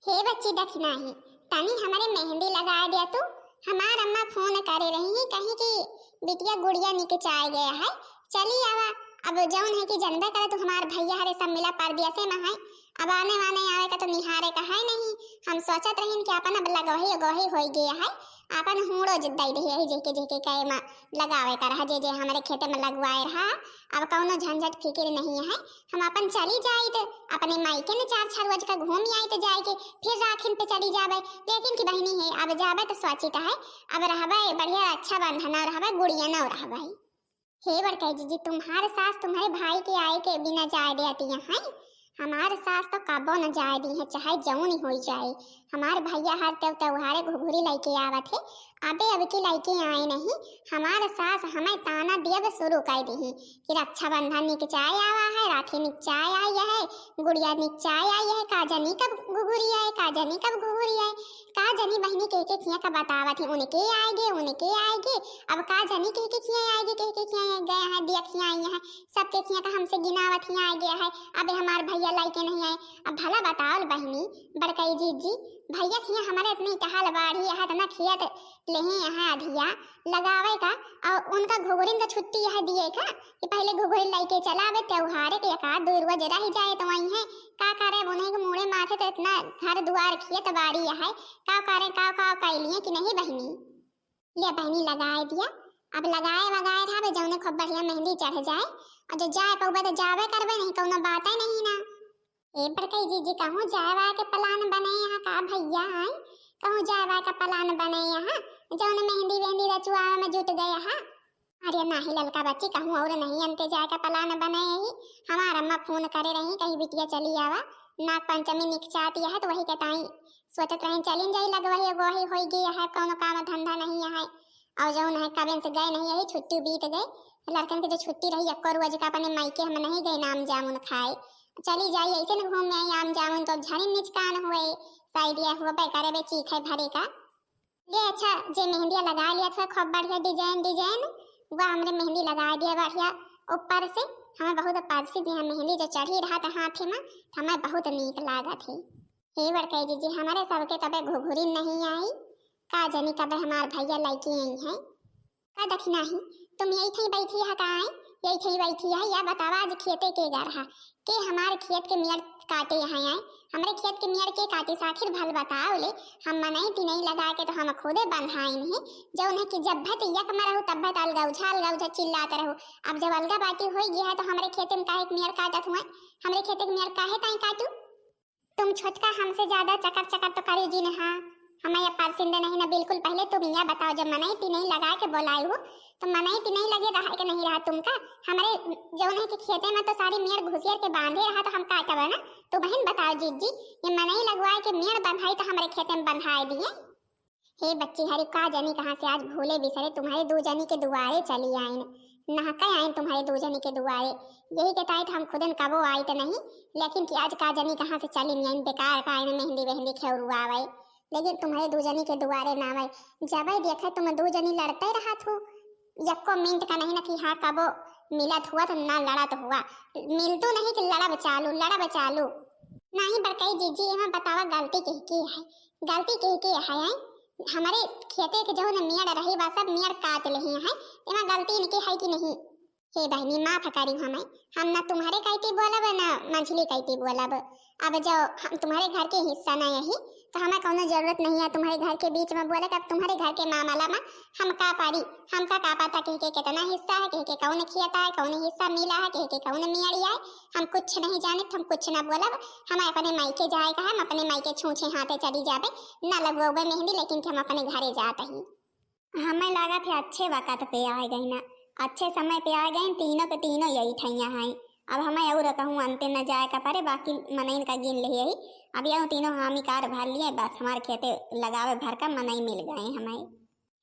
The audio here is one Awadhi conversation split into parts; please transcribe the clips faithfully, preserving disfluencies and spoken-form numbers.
हे बच्ची दखिनाही, तनी हमरे मेहंदी लगाए द्या तू। हमार अम्मा फोन करे रही है, कहीं कि बिटिया गुड़िया निकचाए गया है, चली आवा। अब जौन है कि जनबे करे तू, हमार भैया हरे सब मिला परदेसे में है, अब आने वाने आवे का तो निहारे का है नहीं। हम सोचत रहीन कि अपन अब लगवही अगवही होई गया है, अपन हूड़ो ज-, दई दे है जेके जेके कहे में लगावे का रहा, जे जे हमरे खेते में लगवाए रहा। अब कौनो झंझट फिकिर नहीं है, हम अपन चली जाइत, अपने मायके न चार छह रोज का घूम आइत जाए के, फिर राखिन पे चली जाबे। लेकिन कि बहिनी है, अब जाबे तो सोचित है, अब रहबे बढ़िया रक्षाबंधन और रहबे गुड़िया न रहबे। हे बड़काई जीजी, तुम्हार सास तुम्हारे भाई के आए के बिना जाए देती हैं? हमार सास तो कबो न जाए दी है, चाहे जौन होई जाए। हमार भैया हर त्यों-, त्योहारे घुघुरी लइके आवत है, अबे अब की लइके आए नहीं। हमार सास हमें ताना दियब शुरू कर दी कि रक्षाबंधन निकचाए आवा है, राखी निकचाए आई है, गुड़िया निकचाए आई है, का जनी कब घुघुरी आए, का जनी कब घुघुरी आए, का जनी बहिनी के के खिया का बतावत है, उनके आएगे, उनके आएगे। अब का जनी के के खिया आएगे, के के खिया गए हैं, दिया खिया आई हैं, सबके खिया का हमसे गिनावत ही आएगे है। अबे हमार भैया लइके नहीं आए। अब भला बताओ बहिनी, बड़काई जीजी, भैया खिया हमारे इतनी टहल बाढ़ी है, इतना खियत लेहे यहाँ अधिया लगावे का, और उनका घुघुरिन का छुट्टी यह दिए का कि पहले घुघुरिन लइके चला आवे, त्योहारे के एक आध दो रोज रह जाए तो वही है। का करे, उन्हें के मूड़े माथे तो इतना घर दुआर खियत बाड़ी है, का करे, का, का कैलिए कि नहीं बहिनी? ले बहिनी लगाए दिया, अब लगाए वगाए रहा, जौने खूब बढ़िया मेहंदी चढ़ जाए, और जो जाए पउबे तो जावे करबे, नहीं कौनो बात है नहीं ना। ए बड़काई जीजी, कहूँ जाए वाए के प्लान बने यहाँ का भैया? आई कहूँ जाए वाए का प्लान बने यहाँ, जौन मेहंदी वेहंदी रचुआवे में जुट गए हा। अरे नाही ललका बच्ची, कहूँ और नहीं अंते जाए का प्लान बने यही। हमार अम्मा फोन करे रही, कही बिटिया चली आवा, नाग पंचमी निकचाती है तो वही के ताई सोचत रही चलिन जाई, लगवही अगवही होई गई है, कौनो काम धंधा नहीं है। और जौन है कबेन से गए नहीं, यही छुट्टी बीत गए। लड़कन के जो छुट्टी रही, एको रोज का अपने मायके हम नहीं गए आम जामुन खाए। चली जाई ऐसे न घूम आई आम जामुन, तो झनी निचकान हुए, शायद यह हुआ पे करे बे चीखे भरे का। ले अच्छा, जे मेहंदिया लगा लिया था खूब बढ़िया डिजाइन डिजाइन, वह हमरे मेहंदी लगा दिया बढ़िया ऊपर से। हमें बहुत परसित है मेहंदी जो चढ़ी रहा था हाथ में, तो हमें बहुत नीक लागत है। हे बड़काई जीजी, हमारे सबके तबे घुघुरी नहीं आई, का जनी कबे हमार भैया लइके आई हैं। का दखिनाही, तुम यही थई बैठी है का? आई यही थई बैठी है, या बतावा आज खेते के गरहा के हमार खेत के मियर काटे यहाँ आए? हमरे खेत के मियर के काटे से आखिर भल बताओ ले, हम मनई तिनई लगा के तो हम खुदे बंधाइन है, जौन है कि जब भत यक में रहू तब भत अलगौझा अलगौझा चिल्लात रहू। अब जब अलगा बाटी होई गया है तो हमरे खेते में काहे के मियर काटत हुए? हमरे खेते के मियर काहे ताई काटू? तुम छोटका हमसे ज्यादा चकर चकर तो करी जिन हा, हमें ये परसिंदे नहीं ना बिल्कुल। पहले तुम यह बताओ, जब मनई तिनई लगा के बोलाई हो तो मनई तिनई लगे रहा के नहीं रहा तुमका? हमरे जौन है कि खेते में तो सारी मियर घुसियर के बांधे रहा, तो हम का करबे ना? तू बहन बताओ जीजी, ये मनई लगवाए के मियर बंधाई तो हमरे खेते में बंधाए दिए। हे बच्ची हरी, का जानी कहाँ से आज भूले बिसरे तुम्हारे दो जनी के दुआरे चली आइन, नहके आइन तुम्हारे दो जनी के दुआरे। यही के ताई हम खुदन कबो आइत नहीं, लेकिन कि आज का जानी कहाँ से चली आइन, बेकार का आइन मेहंदी वेहंदी खेरुआवे, लेकिन तुम्हारे दो जनी के दुआरे ना आवे। जबे देखे तुम दो जनी लड़ते रहत हो, यक्को मिनट का नहीं ना कि हाँ कबो मिलत हुआ तो ना लड़त हुआ, मिलतू नहीं कि लड़ब चालू, लड़ब चालू। नहीं बड़कई जीजी, एमा बतावा गलती किहकी है, गलती किहकी है, हैं? हमरे खेते के जौन मियड़ रही बा सब मियड़ काट लेही हैं, एमा गलती इनकी है कि नहीं? हे बहिनी माफ करी हमें, हम ना तुम्हारे कहती बोलब ना मंझली कहती बोलब। अब जो हम तुम्हारे घर के हिस्सा ना यही, तो हमें कौनो जरूरत नहीं है तुम्हारे घर के बीच में बोले के। अब तुम्हारे घर के मामला में हम का पारी, हमका का पता केहके केतना हिस्सा है, केहके कौन खियता है, कौन हिस्सा मिला है, केहके कौन मियड़ी आए, हम कुछ नहीं जाने, हम कुछ ना बोलब। हम अपने मायके जाए का है, हम अपने मायके छूछे हाथे चली जाबे, ना लगवबे मेहंदी, लेकिन कि हम अपने घरे जात ही। हमें लागत है अच्छे वक्त पे आ गई ना, अच्छे समय पे आ गई, तीनों के तीनों यही ठैया हैं। अब हमें और कहूँ अंते न जाए का परे, बाकी मनइन का गिन ले यही। अब यह तीनों हामी कार भर लिए, बस हमारे खेते लगावे भर का मनई मिल गए हमें।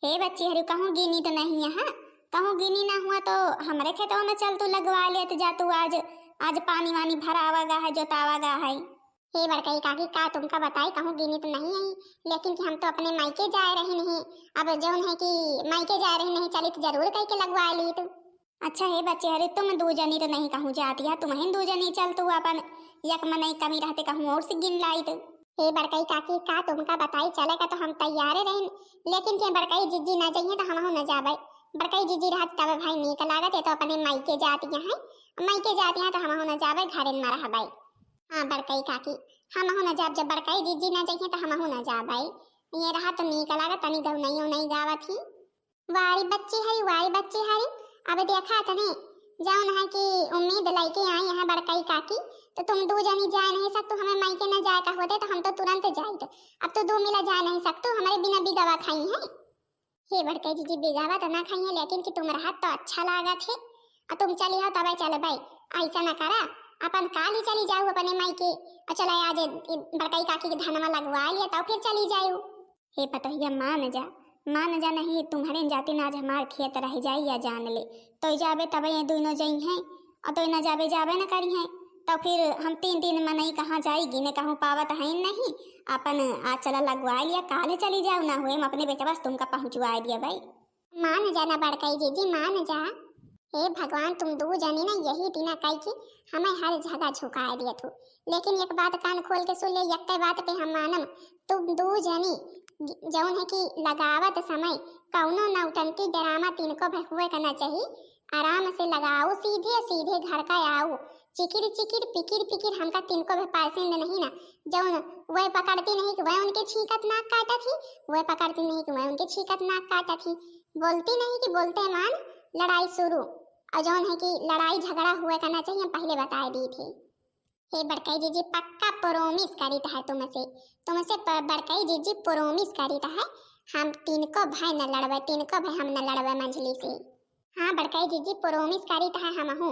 हे बच्ची हरी, कहूँ गिनी तो नहीं यहाँ, कहूँ गिनी ना हुआ तो हमरे खेतवा में चल तू लगवा लेत जा तू आज, आज पानी वानी भरावा गा है, जोतावा गा है। हे बड़कई काकी, का तुमका बताई, कहूँ गिनी तो नहीं आई, लेकिन कि हम तो अपने मायके जाए रही नहीं। अब जौन है कि मायके जाए रही नहीं, चलित जरूर कह के लगवा लीत। अच्छा हे बच्ची हरी, तुम दू जनी तो नहीं कहूँ जाती है, तुम ही दू जनी चल तू अपन, यक मनई कमी रहते कहूँ और से गिन लाइत। हे बड़कई काकी, का तुमका बताई, चले का तो हम तैयारे रहिन, लेकिन के बड़कई जिज्जी ना जइहें तो हमहू ना जाबै। बड़कई जिज्जी रहत तब भाई नीक लागत, ये तो अपने मायके जातिया हैं, मायके जातिया हैं तो हमहू ना जाबै, घरे में रहबै। हाँ बड़कई काकी, हमहू ना जाब, जब बड़कई जिज्जी ना जइहें तो हमहू ना जाबै। ये रहत तो नीक लागत, तनी गौनई उनई गावत ही। वारी बच्ची हरी, वारी बच्ची हरी, अब देखा तने जौन है कि उम्मीद लइके आई हैं बड़कई काकी, तो तुम दू जनी जाए नहीं सकतू, हमें मायके न जाए का होते तो हम तो तुरंत जाइत। अब तो दू मिला जाए नहीं सकतू, हमरे बिना बिगावा खाई हैं। हे बड़कई जिज्जी, बिगावा तो ना खाई हैं, लेकिन कि तुम रहत तो अच्छा लागत है। और तुम चली हो तबे चलबै, ऐसा ना करा, अपन काल ही चली जाऊ अपने मायके, और चला आज बड़कई काकी के धनवा लगवा लिया तब फिर चली जाऊ। हे पतोहिया, मान जा, मान जा, नहीं तुम्हरे जातिन आज हमार खेत रहि जाई या जान ले। तोय जाबे तबे ये दुइनो जइहें, और तोय ना जाबे, जाबे न करिहें। तो फिर हम तीन दिन मनई कहाँ जाई, गिने कहूँ पावत हैं नहीं। अपन आज चला लगवा लिया, काल चली जाऊ, ना हुए हम अपने बेटवा से तुमका पहुँचवा दिया भाई। मान जा ना बड़कई जिज्जी, मान जा। हे भगवान, तुम दू जनी ना यही दिना कई कि हमें हर जगह झुकाए दियत हो। लेकिन एक बात कान खोल के सुन ले, यक्के बात पे हम मानम, तुम दू जनी जौन है कि लगावत समय कौनो नौटंकी ड्रामा तिनको भे हुए का ना चाही। आराम से लगाओ सीधे, सीधे घर का आओ। चिकिर चिकिर पिकिर पिकिर हमका तिनको भे पसंद नहीं ना। जौन वह पकड़ती नहीं कि वह उनके छींकत नाक काटत ही, वह पकड़ती नहीं कि वह उनके छींकत नाक काटत ही। बोलती नहीं कि बोलते मान लड़ाई शुरू। और जौन है कि लड़ाई झगड़ा हुए का ना चाहिए, हम पहले बताए दी थी। हे बड़कई जिज्जी, पक्का promise करीत है तुमसे, तुमसे प-, बड़कई जिज्जी promise करीत है, हम तिनको भय न लड़बे, तिनको भय हम न लड़बे मंझली से। हाँ बड़कई जिज्जी, promise करीत है हमहू,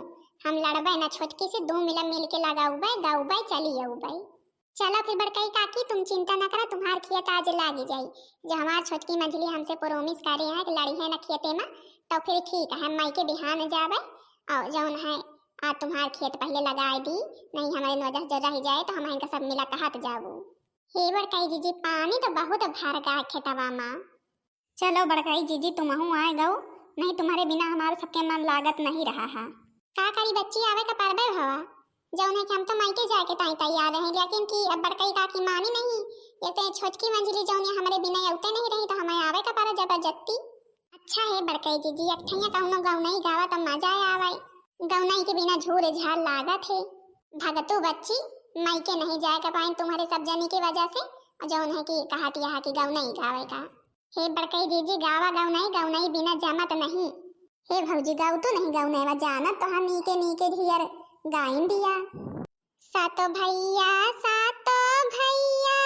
हम लड़बे न छोटकी से, दू मिला मिल के लगौबे, गौबे, चली अउबे। चला फिर बड़कई काकी, तुम चिंता न करा, तुम्हार खेत आज लागी जाई। जो हमार छोटकी मंझली हमसे promise करे है कि लड़ी है न खेते में, तो फिर ठीक है, हम माई के बिहान जाबे। और जौन है, आ तुम्हार खेत पहले लगाए दी, नहीं हमारे नौजह जो रह जाए तो हम इनका सब मिला कहत जाबू। हे बड़कई जिज्जी, पानी तो बहुत भर गा खेतवा में। चलो बड़कई जिज्जी, तुमहू आए गऊ, नहीं तुम्हारे बिना हमारे सबके मन लागत नहीं रहा है। का करी बच्ची, आवे का परबे भवा, जौन है कि हम तो मायके जाए के ताई तैयार रहे, लेकिन कि अब बड़कई काकी मानी नहीं, ये तो छोटकी मंझली जौन है हमारे बिना अउते नहीं रही, तो हमें आवे का पड़ा जबरदस्ती। अच्छा हे बड़कई जिज्जी, एक ठैया कौनो गौनई गावा तो मजा आवे, गौनई के बिना झूर झार लागत है। भगतू बच्ची, मायके नहीं जाए का पाइन तुम्हारे सब जनी के वजह से, और जौन है कि कहत यहाँ की गौनई गावे का। हे बड़कई जिज्जी, गावा गौनई, गौनई बिना जमत नहीं। हे भौजी, गाऊ तो नहीं गौनई वा, जानत तो हम नीके नीके ढियर गाइन दिया। सातो भैया, सातो भैया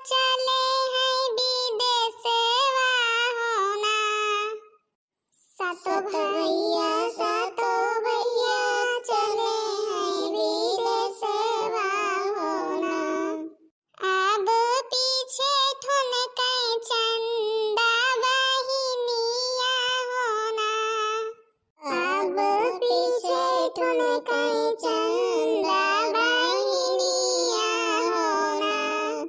चले हैं विदेशवा होना। सातो भैया, सातो भैया चले हैं विदेशवा होना। अब पीछे ठुनकै चंदा बहिनिया होना। अब पीछे ठुनकै चंदा बहिनिया होना।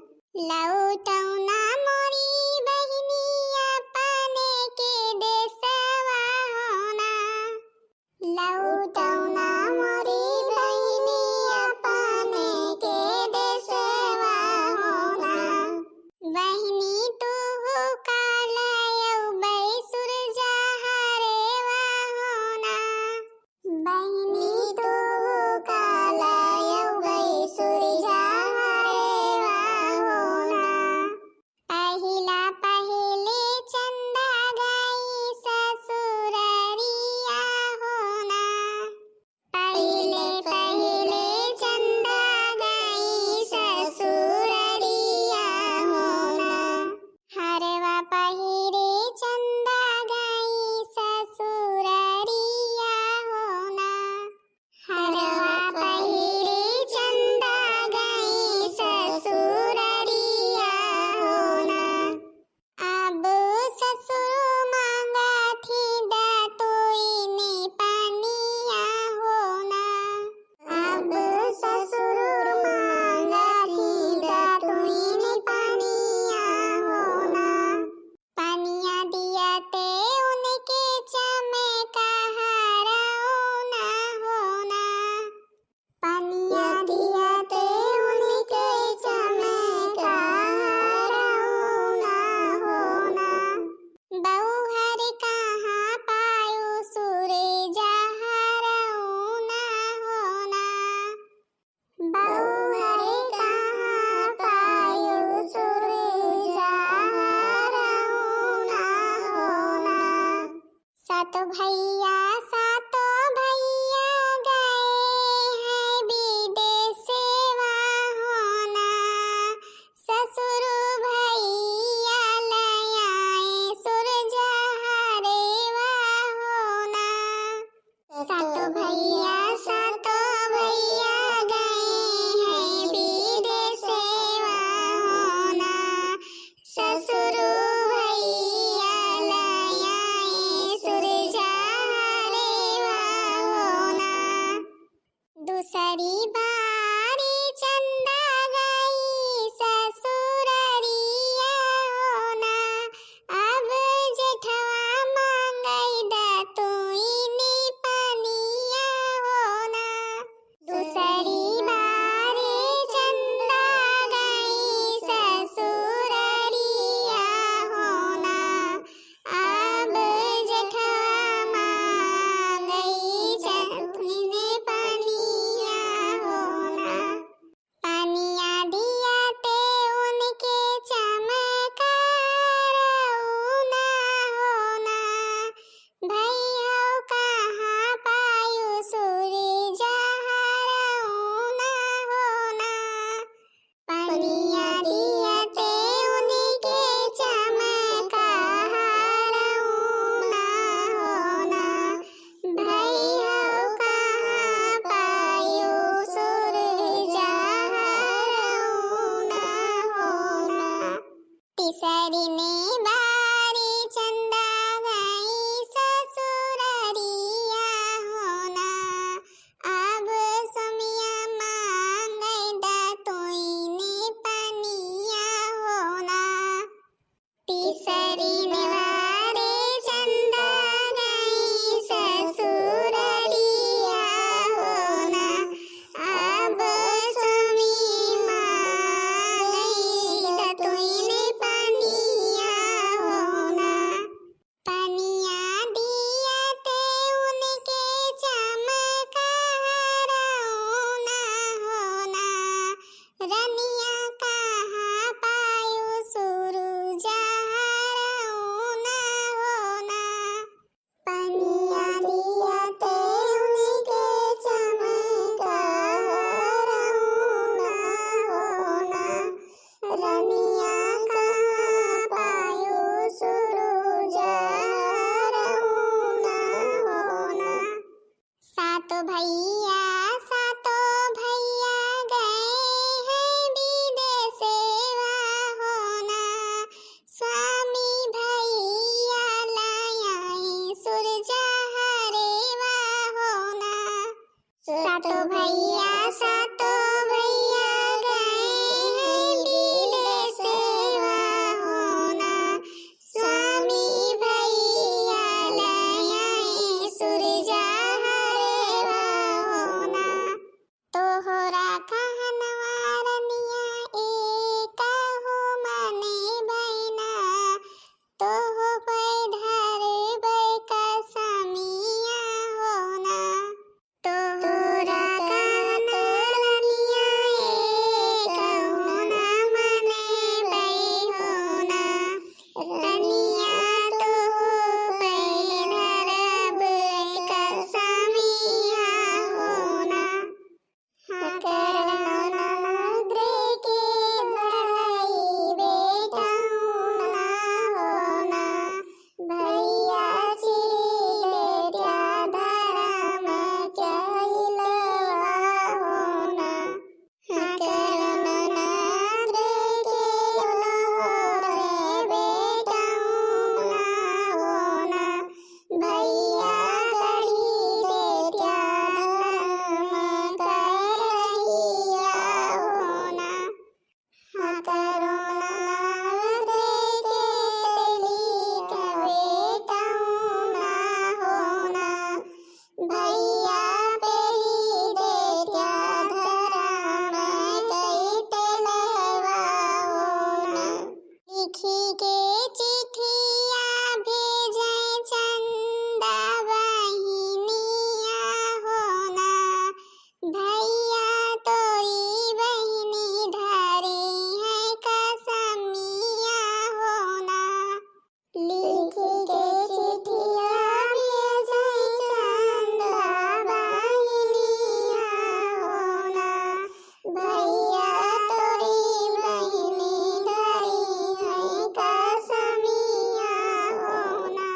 तीसरी नेवारी चंदा गई ससुररिया हो ना, अब समिया मांगै दतुइनी पनिया हो ना। तीसरी नेवारी चंदा गई ससुररिया हो ना, अब समिया मांगै दतुइनी पनिया हो ना। पनिया दिया ते उनके चमका हरौना हो ना, रनिया कहाँ पायो सुरुजा हरौना हो ना। पनिया दिया ते उनके चमका हरौना हो ना, रनिया कहाँ पायो सुरुजा हरौना हो ना। सातो भैया, सातो भैया गए हैं विदेशवा हो ना, स्वामी भैया लाए सुरजा हरवा हो ना। सातो भैया, सातो भैया गए हैं विदेशवा हो ना, स्वामी भैया लाए सुरजा हरवा हो ना। तोहरा कहनवा रनिया एक हो मने बैना, तोह पे धरबै कसमिया हो ना। तोहरा कहनवा रनिया एक हो ना मने बै हो ना, रनिया तोह पे धरबै कसमिया हो ना। हाँ, करना ननद रे के बढ़ाई बेटौना हो ना, भैया चीले त्या धरम चैलवा हो ना। हाँ, करना ननद रे के लोहरे बेटौना हो ना, भैया गढ़ी देत्या धरम करहिया हो ना। हाँ, करना ननद रे के तेली का बेटौना हो ना, भैया पेरी देत्या धरम कई तेलवा हो ना। लिखी के चिट्ठिया भेजै चंदा बहिनिया हो ना, भैया तोरी बहिनी धरी है कसमिया हो ना। लिखी के चिट्ठिया भेजै चंदा बहिनिया हो ना, भैया तोरी बहिनी धरी है कसमिया हो ना।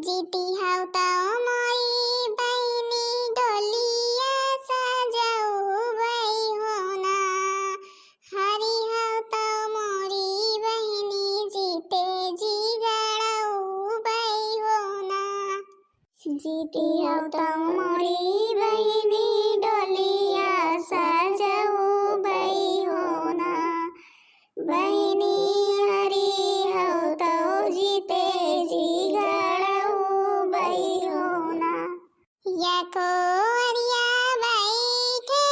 जीती हौ तौ मोरी बहिनी डोलिया सजउबै हो ना, हरी हौ तौ मोरी बहिनी जीते जी गड़उबै हो ना। जीती हौ तौ मोरी बहिनी डोलिया सजउबै हो ना, बहिनी हरी हौ तौ जीते जी गड़उबै हो ना। या कोरिया बैठे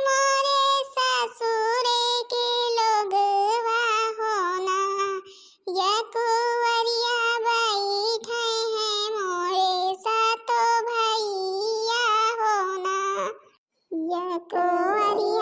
मोरे ससुरे के लोगवा हो ना, या कुंवरिया बैठे हैं मोरे सातो भैया हो ना। या कुंवरिया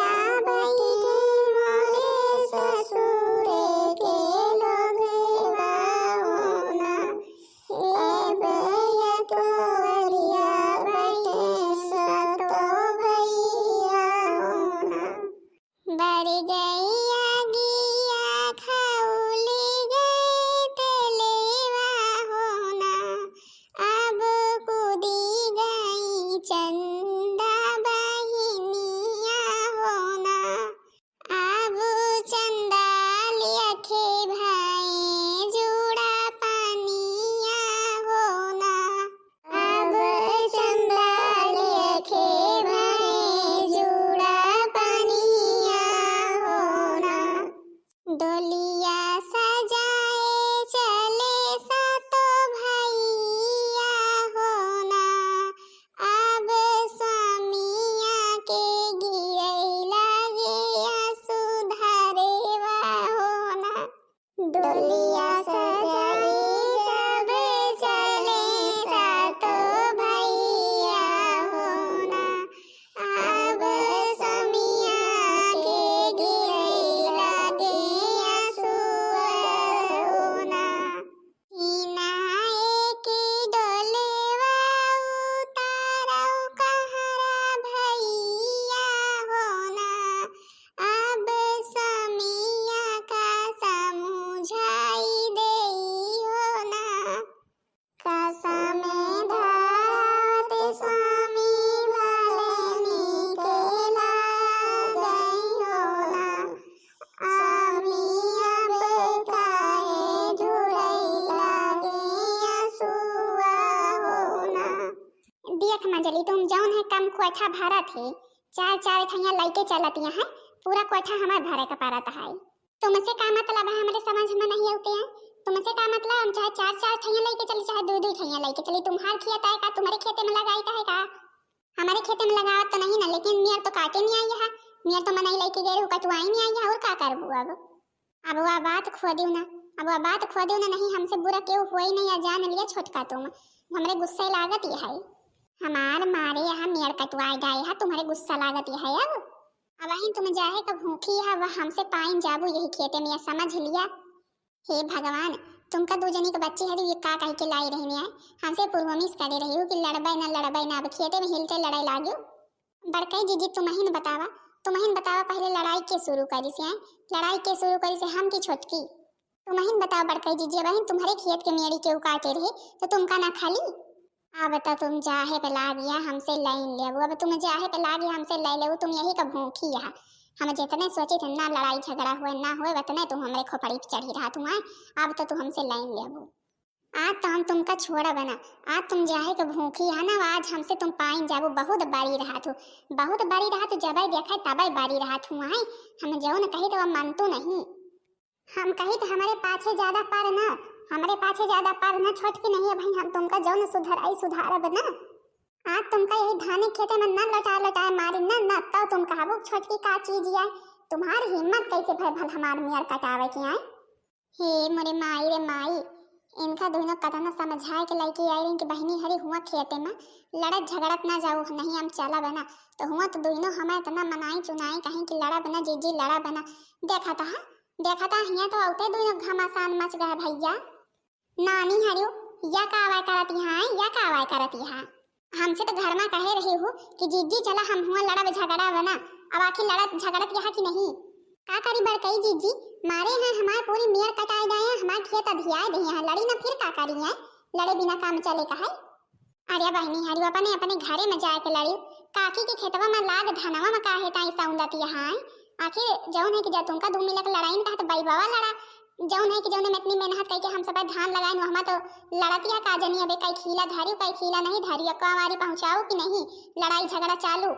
डोलिया सजाए चले सातो भैया हो ना, अब स्वामिया के गिरई लागे आंसू धारेवा हो ना। डोलिया सजाई जब चले सातो भैया हो ना, अब स्वामिया के गिरई लागे आंसुआ हो ना। किनाए के डोलेवा उतारौ कहरा भैया हो ना, अब स्वामिया का समुझाई देई हो ना। कसम धरत स्वामी भले निकला गई हो ना, स्वामी अब काहे झुरई लागे आंसुआ हो ना। देख मंजली, तुम जौन है कम कोठा भरत है, चार चार ठैया लइके चलत यहाँ, पूरा कोठा हमार भरे के परत है। तुमसे का मतलब है, हमरे समझ में नहीं आते हैं। तुमसे का मतलब, हम चाहे चार चार ठैया लइके चली, चाहे दो दो ठैया लइके चली, तुम्हार खेत है का, तुम्हारे खेते में लगाई का है का? हमारे खेते में लगावत तो नहीं ना, लेकिन मेर तो काटे नहीं आई है, मेर तो मनई लइके गए रहू, कटवाई नहीं आई है, और का करबू अब? अब वह बात खोदियो ना, अब वह बात खोदियो ना, नहीं हमसे बुरा केहू होई नहीं, या जान लिया छोटका तुम, हमरे गुस्से लागत ही है। हमार मारे यहाँ मेर कटवाए गए है, तुम्हारे गुस्सा लागत ही है अब। अब अहिन तुम जाहे का भूखी है, वह हमसे पाइन जाबू यही खेते में, या समझ लिया। हे भगवान, तुमका दू जनी के बच्चे हरी, ये का कह के लाई रहनी है, हमसे पुरवमिस करे रही हो कि लड़बे ना, लड़बे ना, अब खेते में हिलते लड़े लाग्यो। बड़कई जीजी, तुमहिन बतावा, तुमहिन बतावा, पहले लड़ाई के शुरू करी से, हैं? लड़ाई के शुरू करी से, हम की छोटकी? तुमहिन बताओ बड़कई जीजी, बहिन तुम्हारे खेत के मेड़ी के उकाटे रहे, तो तुमका ना खाली? अब तो तुम जाहे पे लागिया हमसे लाइन लेबू, अब तुम जाहे पे लागिया हमसे लाइन लेबू, तुम यही का भूखी है। हम जितने सोचे थे ना लड़ाई झगड़ा हुए ना हुए, उतने तुम हमरे खोपड़ी पे चढ़ी रहा तुम, हैं? अब तो तुम हमसे लाइन लेबू। आज तो हम तुमका छोड़ब ना, आज तुम जाहे के भूखी है ना, आज हमसे तुम पाइन जाबू, बहुत बारी रहत हो, बहुत बारी रहत हो, जबै देखे तबै बारी रहत हो, हैं? हम जौन कही तो मानतू नहीं। हम कही तो हमरे पाछे ज्यादा पर ना, हमरे पाछे ज्यादा पर ना, छोटकी नहीं है भाई, हम तुमका जौन सुधराई सुधारब ना। आज तुमका यही धाने खेते में ना लौटा लौटाए मारी ना, ना तो तुम कहबू छोटकी का चीज है, तुम्हार हिम्मत कैसे भय भल हमार मेर कटावे के आए? हे मोरे माई रे माई, इनका दुनो कतना समझाए के लइके आई रही कि बहिनी हरी हुआ खेते में लड़त झगड़त ना जाऊ, नहीं हम चलब ना, तो हुआ तो दुनो हमें इतना मनाई चुनाई कहीं कि लड़ब ना जीजी, लड़ब ना। देखा था, देखा था, हियाँ तो औते दुनो घमासान मच गए भैया। नानी हरियो, या का आवाज करत यहाँ, या का आवाज करत यहाँ? हमसे तो घर में कहे रही हूँ कि जीजी चला हम हुआ लड़ब झगड़ा बना, अब आखिर लड़त झगड़त यहाँ कि नहीं? का करी बड़कई जीजी, मारे हैं हमार पूरी मेर कटाए गए हैं, हमार खेत अधियाए दे हैं, लड़ी ना फिर का करी है, लड़े बिना काम चले का है? अरे बहिनी हरियो, अपने अपने घरे में जाए के लड़ी, काकी के खेतवा में लाग धनवा में काहे ताई सौंदत यहाँ है? आखिर जौन है कि जब तुमका दू मिला के लड़ाई में कहा तो बैबवा लड़ा, जौन है कि जौन में इतनी मेहनत करके हम सब धान लगाए, वहमा तो लड़तिया का जनी, अबे कई खीला धरी, कई खीला नहीं धरी, अक्का हमारी पहुँचाओ कि नहीं, लड़ाई झगड़ा चालू।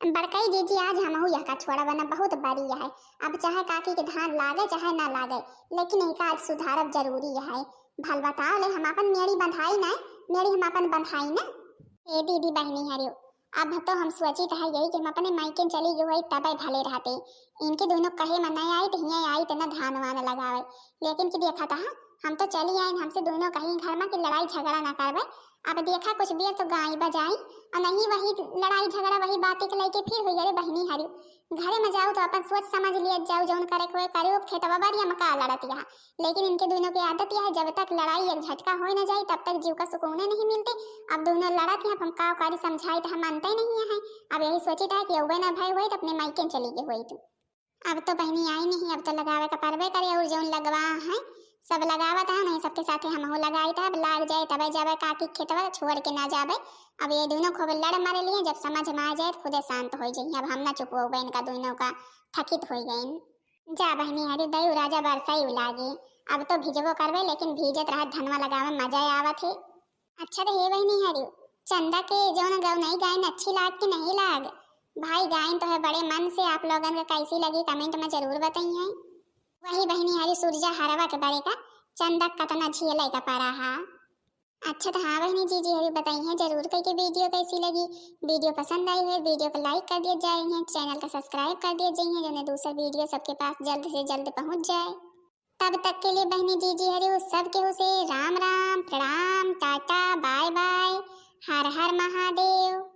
बड़कई जीजी, आज हमहू यह का छोड़ा बना, बहुत बड़ी है। अब चाहे काकी के धान लागे चाहे ना लागे, लेकिन इनका आज सुधारब जरूरी है। भल बताओ ले, हम अपन मेड़ी बंधाई ना, मेड़ी हम अपन बंधाई ना। ए दीदी बहिनी हरियो, अब तो हम सोचित है यही कि हम अपने मायके चली गई होई तबे भले रहते। इनके दोनों कहे में नहीं आई तो हियाँ आई तो ना धान वान लगावे, लेकिन कि देखा था हम तो चली आइन, हमसे दोनों कहीं घर में कि लड़ाई झगड़ा ना करवे। अब देखा कुछ बेर तो गाई बजाई और नहीं वही लड़ाई झगड़ा वही बातें के लेके फिर हुई। अरे बहिनी हरियो, घरे में जाओ तो अपन सोच समझ लिया जाओ, जौन करे कोई करे, खेतवा बाड़िया में का लड़त यहाँ। लेकिन इनके दोनों की आदत यह है, जब तक लड़ाई एक झटका हो न जाए तब तक जीव का सुकून नहीं मिलते। अब दोनों लड़त यहाँ, हम का करी समझाई तो हम मानते नहीं है। अब यही सोचित है कि अउबे ना भय हुई तो अपने मायके चली गई हुई तू। अब तो बहिनी आई नहीं, अब तो लगावे का परबे करे, और जौन लगवा है सब लगावत है, नहीं सबके साथे हमहू लगाई था। अब लाग जाए तबे जावे काकी खेतवा, छोड़ के ना जावे। अब ये दोनों खूब लड़ मरे लिए, जब समझ में आ जाए तो खुदे शांत हो जाइए। अब हम ना चुप हो गए, इनका दोनों का थकित हो गए। जा बहिनी हरी दई राजा बरसाई लागी, अब तो भिजबो करबे, लेकिन भीजत रहत धनवा लगावे मजा आवत है। अच्छा तो हे बहिनी हरी, चंदा के जौन गौनई गायन अच्छी लाग कि नहीं लाग? भाई गायन तो है बड़े मन से, आप लोगन का कैसी लगी comment में जरूर बताइए। वही बहिनी हरी सूरजा हरवा के बरे का चंदा कतना झेले का परा हा। अच्छा तो हाँ बहिनी, जीजी हरी बताई है जरूर कई के वीडियो कैसी लगी। वीडियो पसंद आई है, वीडियो को लाइक कर दिया जाए, चैनल का सब्सक्राइब कर दिया जाए, जो दूसरा वीडियो सबके पास जल्द से जल्द पहुँच जाए। तब तक के लिए बहिनी जीजी हरी उस सब के उसे राम राम, प्रणाम, टाटा, बाय बाय, हर हर महादेव।